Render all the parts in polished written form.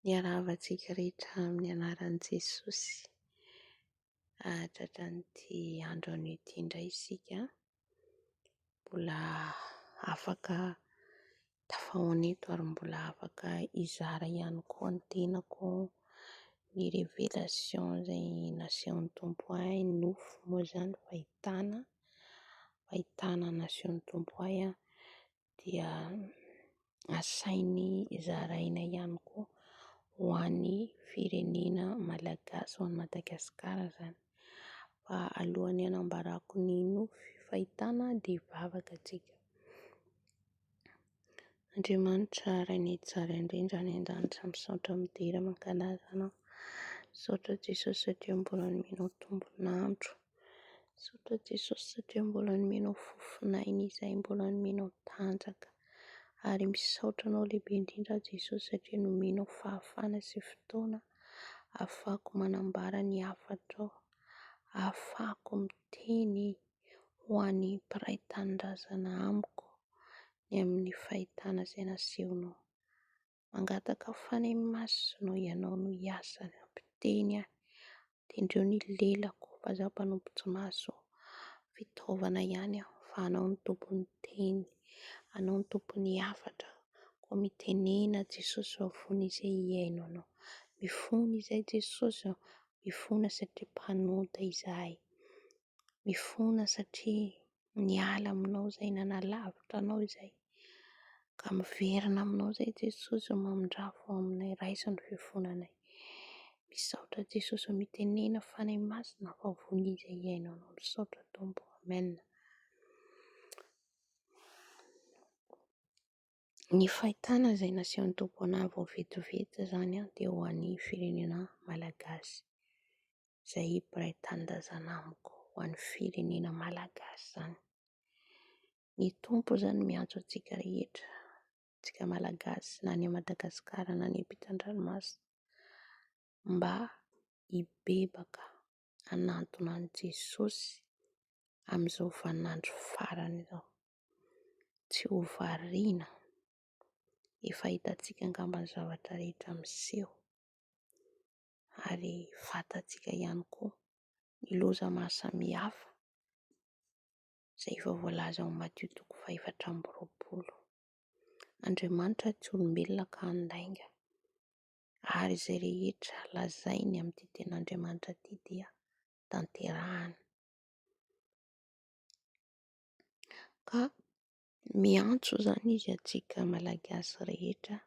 Miarahaba antsika rehetra amin'ny anaran'i Jesosy. Tratran'ity andro anio ity indray isika. Mbola afaka tafahoana eto ary mbola afaka hizara ihany koa ny tenako ny révélation izay nasehon'ny Tompo ahy, nofy moa izany, fahitana, fahitana nasehon'ny Tompo ahy dia asainy zaraina ihany koa ho an'ny firenena malagasy, ho an'i Madagasikara izany. Fa alohan'ny hanambarako ny nofy fahitana dia hivavaka antsika. Andriamanitra Rainay tsara indrindra any an-danitra, misaotra midera mankalaza Anao. Misaotra Jesosy satria mbola nomenao tombon'andro. Misaotra Jesosy satria mbola nomenao fofon'aina izay, mbola nomenao tanjaka. Ary misaotra Anao lehibe indrindra Jesosy satria nomenao fahafahana sy fotoana ahafahako manambara ny hafatrao, ahafahako miteny ho an'ny mpiray tanindrazana amiko ny amin'ny fahitana izay nasehonao. Mangataka Fanahy Masinao Ianao no hiasa hampiteny ahy. Tendreo ny lelako fa izaho mpanompo tsy mahasoa. Fitaovana ihany aho fa Anao no tompon'ny teny, Anao no tompon'ny hafatra. Koa mitenena Jesosy ô, fony izay hihaino Anao. Mifona izay Jesosy ô, mifona satria mpanota izahay. Mifona satria niala aminao izay, nanalavitra anao izay. Ka miverina aminao izay Jesosy ô, mamindrafo aminay, raiso ny fifonanay. Misaotra Jesosy ô, mitenena Fanahy Masina fa vonia izay hihaino anao. Misaotra Tompo. Amen. Ny fahitana izay nasehon'ny Tompo anahy vao vetivety izany dia ho an'ny firenena malagasy izay mpiray tanindrazana amiko, ho an'ny firenena malagasy izany. Ny Tompo izany miantso antsika rehetra, antsika malagasy na any Madagasikara na any ampitan-dranomasina mba hibebaka hanantona an'i Jesosy amin'izao vaninandro farany izao. Tsy ho variana. Efa hitantsika angamba ny zavatra rehetra miseho ary fantatsika ihany koa ny loza mahasamihafa izay efa voalaza ao Matio toko fahefatra amby roapolo. Andriamanitra tsy olombelona ka handainga ary izay rehetra lazainy amin'ity tenin'Andriamanitra ity dia tanterahany. Ka miantso izany izy antsika Malagasy rehetra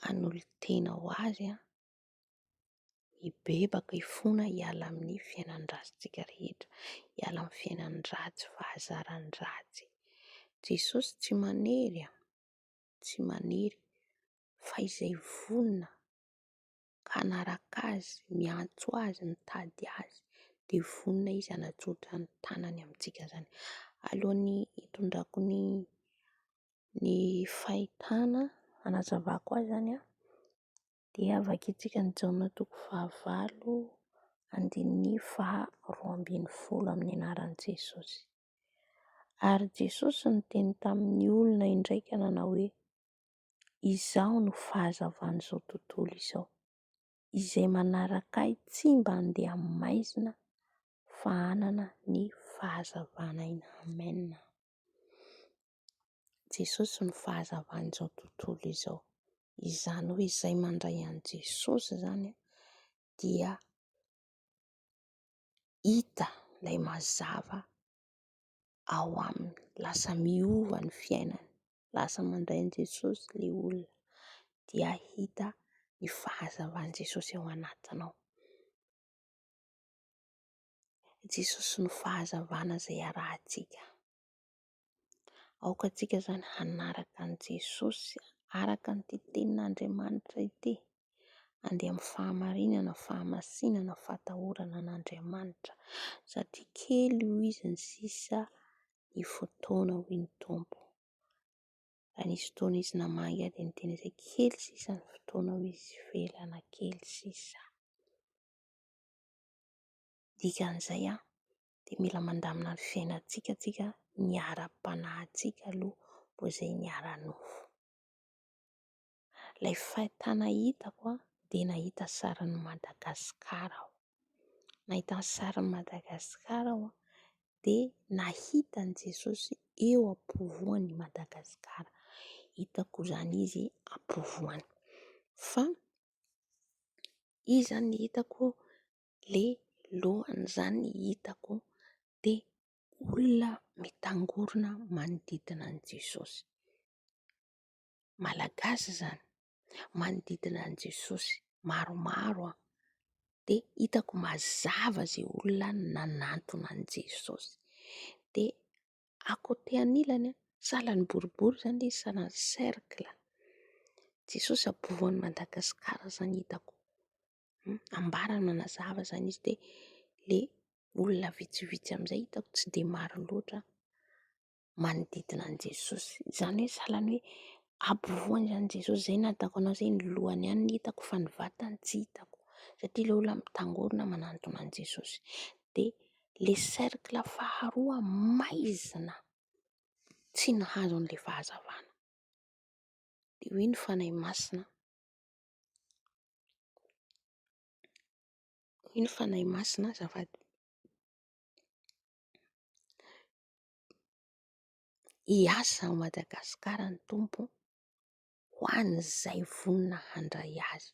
hanolo-tena ho azy, hibebaka, hifona, hiala amin'ny fiainan-dratsintsika rehetra, hiala amin'ny fiainan-dratsy, fahazaran-dratsy. Jesosy tsy manery, tsy manery fa izay vonona ka hanaraka azy, miantso azy, mitady azy, dia vonona izy hanatsotra ny tanany amintsika izany. Alohan'ny hitondrako ny ny fahitana hanazavako azy izany dia vakintsika ny Jaona toko fahavalo andininy faha 12 amin'ny anaran'i Jesosy. Ary Jesosy niteny tamin'ny olona indray ka nanao hoe, Izaho no fahazavan'izao tontolo izao. Izay manaraka ahy tsy mba handeha amin'ny maizina fa hanana ny fahazavan'aina. Amen. Jesosy no fahazavan'izao tontolo izao. Izany hoe izay mandray an'i Jesosy izany dia hita ilay mazava ao aminy. Lasa miova ny fiainany. Lasa mandray an'i Jesosy ilay olona dia hita ny fahazavan'i Jesosy ao anatinao. Jesosy no fahazavana izay arahantsika. Aoka antsika izany hanaraka an'i Jesosy araka an'ity tenin'Andriamanitra ity. Handeha amin'ny fahamarinana, fahamasinana, fahatahorana an'Andriamanitra. Satria kely hoy izy ny sisa ny fotoana hoy ny Tompo. Raha nisy fotoana izy namangy ahy dia niteny izy hoe kely sisa ny fotoana hoy izy, felana kely sisa. Dikan'izay an, dia mila mandamina ny fiainantsika tsika, ny ara-panahintsika aloha vao izay ny ara-nofo. Ilay fahitana hitako dia nahita sarin'i Madagasikara aho. Nahita ny sarin'i Madagasikara aho dia nahita an'i Jesosy eo ampovoan'i Madagasikara. Hitako izany izy ampovoany. Fa izy izany ny hitako, ilay lohany izany ny hitako dia olona mitangorona manodidina an'i Jesosy. Malagasy izany, manodidina an'i Jesosy, maromaro an! Dia hitako mazava izay olona nanantona an'i Jesosy. Dia à côté an'ilany an, sahala ny boribory izany ilay izy, sahala ny cercle. Jesosy ampovoan'i Madagasikara izany hitako. Ambarany manazava izany izy dia ilay olona vitsivitsy amin'izay hitako tsy dia maro loatra manodidina an'i Jesosy. Izany hoe sahala ny hoe ampovoany izany Jesosy, izay no nahitako an'azy hoe ny lohany ihany no hitako fa ny vatany tsy hitako satria ilay olona mitangorona manantona an'i Jesosy. Dia ilay cercle faharoa maizina tsy nahazo an'ilay fahazavana. Dia hoy ny Fanahy Masina, hoy ny Fanahy Masina azafady. Hiasa ao Madagasikara ny Tompo ho an'izay vonona handray azy,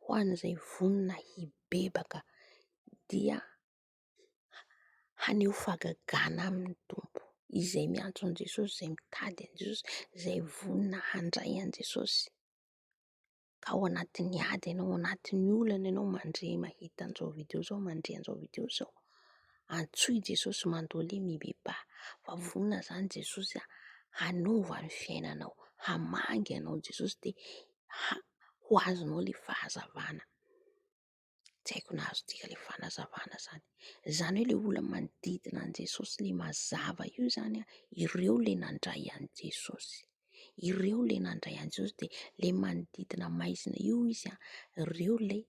ho an'izay vonona hibebaka dia haneho fahagagana aminy ny Tompo. Izay miantso an'i Jesosy, izay mitady an'i Jesosy, izay vonona handray an'i Jesosy. Ka ao anatin'ny ady ianao, ao anatin'ny olana ianao, mandre mahita an'izao video izao, mandre an'izao video izao. Antsoy Jesosy mandolia mibebaha fa vonona izany Jesosy hanova ny fiainanao, hamangy anao Jesosy dia ho azonao ilay fahazavana. Tsy haiko na azontsika ilay fanazavana izany. Izany hoe ilay olona manodidina an'i Jesosy ilay mazava io izany, ireo ilay nandray an'i Jesosy. Ireo ilay nandray an'i Jesosy dia ilay manodidina maizina io izy, ireo ilay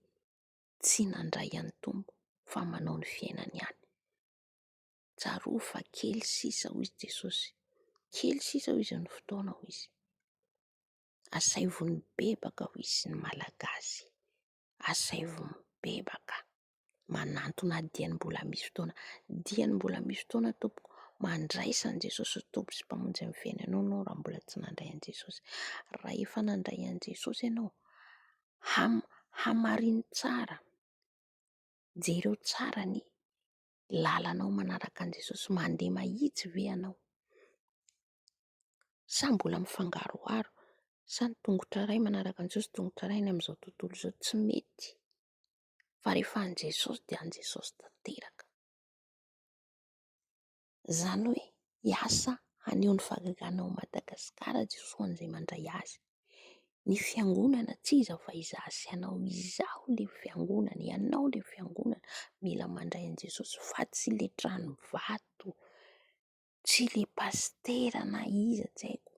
tsy nandray an'ny Tompo fa manao ny fiainany ihany. Tsarovy fa kely sisa hoy izy Jesosy, kely sisa hoy izy ny fotoana hoy izy. Asaivo mibebaka hoy izy ny Malagasy. Asaivo mibebaka, manantona dieny mbola misy fotoana, dieny mbola misy fotoana tompoko, mandraisa an'i Jesosy ho Tompo sy Mpamonjy amin'ny fiainanao ianao raha mbola tsy nandray an'i Jesosy. Raha efa nandray an'i Jesosy ianao, hamarino tsara, jereo tsara ny lalanao manaraka an'i Jesosy, mandeha mahitsy ve ianao? Sa mbola mifangaroharo? Sa ny tongotra iray manaraka an'i Jesosy, tongotra iray ny amin'izao tontolo izao? Tsy mety. Fa rehefa an'i Jesosy dia an'i Jesosy tanteraka. Izany hoe hiasa haneho ny fahagagana ao Madagasikara Jesosy ho an'izay mandray azy. Ny fiangonana tsy iza fa izaho sy ianao, izaho ilay fiangonana, ianao ilay fiangonana. Mila mandray an'i Jesosy fa tsy ilay trano vato. Tsy le pasitera na iza tsy haiko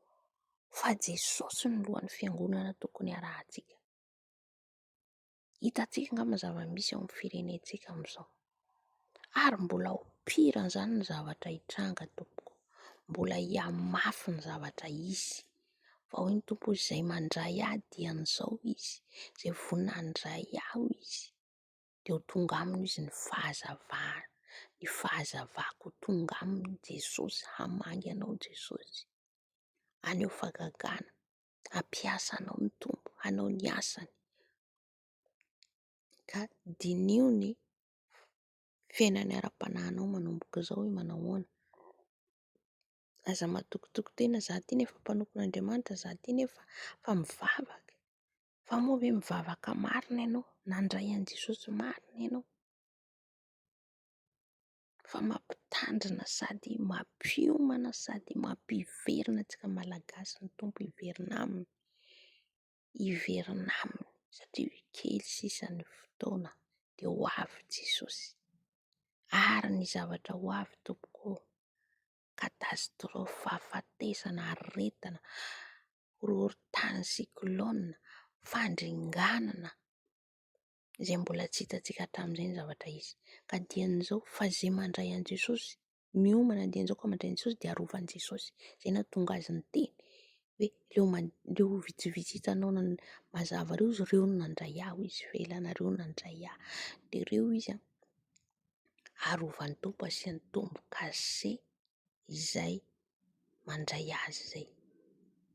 fa Jesosy no lohan'ny fiangonana tokony harahantsika. Hitantsika angamba ny zava-misy ao amin'ny firenentsika amin'izao. Ary mbola ho pire an'izany ny zavatra hitranga tompoko. Mbola hihamafy ny zavatra hisy. Fa hoy ny Tompo hoe izay mandray ahy dia an'izao izy, izay vonona handray ahy hoy izy. dia ho tonga aminy izy ny fahazavana, ny fahazavako ho tonga aminy Jesosy, hamangy anao Jesosy, haneho fahagagana, hampiasa anao ny Tompo, hanao ny asany. Ka diniho ny fiainan'ny ara-panahinao manomboka izao hoe manao ahoana. Aza matokitoky tena, za ty nefa mpanompon'Andriamanitra, za ty nefa fa mivavaka. Fa moa ve mivavaka marina ianao? Nandray an'i Jesosy marina ianao? Fa mampitandrina sady mampiomana sady mampiverina antsika Malagasy ny Tompo hiverina aminy. Hiverina aminy satria kely sisa ny fotoana dia ho avy Jesosy. Ary ny zavatra ho avy tompoko ô, catastrophe, fahafatesana, aretina, horohorontany, cyclone, fandringanana izay mbola tsy hitantsika hatramin'izay ny zavatra hisy. Ka dian'izao fa izay mandray an'i Jesosy, miomana dian'izao ka mandray an'i Jesosy dia arovan'i Jesosy. Izay nahatonga azy niteny. Hoe ireo ireo vitsivitsy hitanao mazava ireo izy ireo no nandray ahy hoy izy, ivelanareo nandray ahy. Dia ireo izy an, arovan'ny Tompo asiany tombo-kase izay mandray azy izay.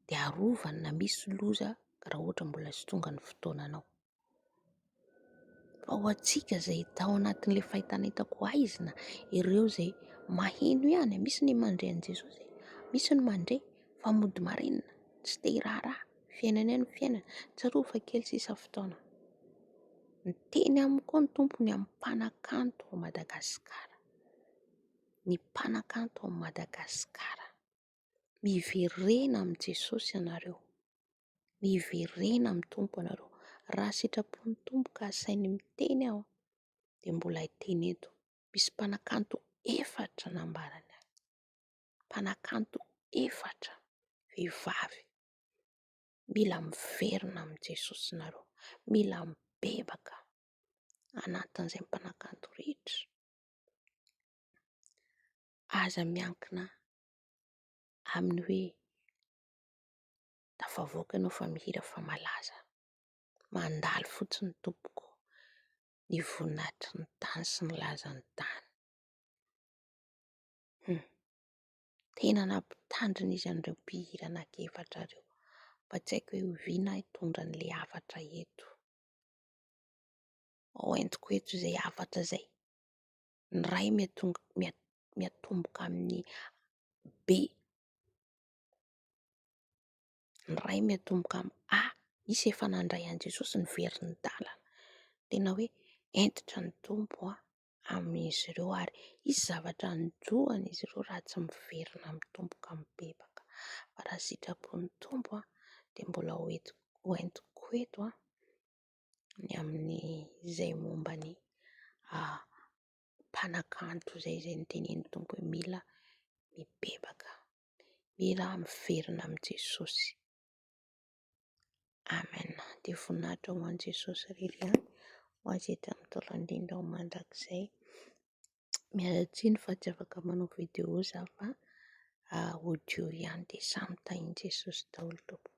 Dia arovany na misy loza raha ohatra mbola tsy tonga ny fotoananao. Fa ho antsika izay tao anatin'ilay fahitana hitako haizina, ireo izay maheno ihany, misy ny mandre an'i Jesosy, misy ny mandre fa mody marenina, tsy te hiraharaha, fiainana ihany ny fiainana, tsarovy fa kely sisa fotoana. Niteny aminy koa ny Tompo ny amin'ny mpanakanto ao Madagasikara, ny mpanakanto ao Madagasikara. Miverena amin'i Jesosy ianareo. Miverena amin'ny Tompo ianareo. Raha sitrapon'ny Tompo ka asainy miteny aho dia mbola hiteny eto. Misy mpanakanto efatra nambarany ahy. Mpanakanto efatra, vehivavy. Mila miverina amin'i Jesosy nareo. Mila mibebaka anatin'izay mpanakanto rehetra. Aza miankina amin'ny hoe tafavoaka ianao fa mihira fa malaza. Mandalo fotsiny tompoko ny voninahitry ny tany sy ny lazan'ny tany. Tena nampitandrina izy an'ireo mpihira anankiefatra ireo. Fa tsy haiko hoe oviana hitondra an'ilay hafatra eto. Hoentiko eto izay hafatra izay. Ny iray miatomboka amin'ny B. Ny iray miatomboka amin'ny A. Misy efa nandray an'i Jesosy niverin-dalana. Tena hoe hentitra ny Tompo amin'izy ireo ary hisy zavatra hanjohana izy ireo raha tsy miverina amin'ny Tompo ka mibebaka. Fa raha sitrapon'ny Tompo dia mbola hoentiko eto ny amin'izay momba ny mpanakanto izay, izay notenenin'ny Tompo hoe mila mibebaka, mila miverina amin'i Jesosy. Amen. Dia voninahitra ho an'i Jesosy irery ihany, ho azy eto amin'ny taona indrindra ho mandrakizay. Miala tsiny fa tsy afaka manao vidéo za fa audio ihany, dia samy tahin'i Jesosy daholo tompoko.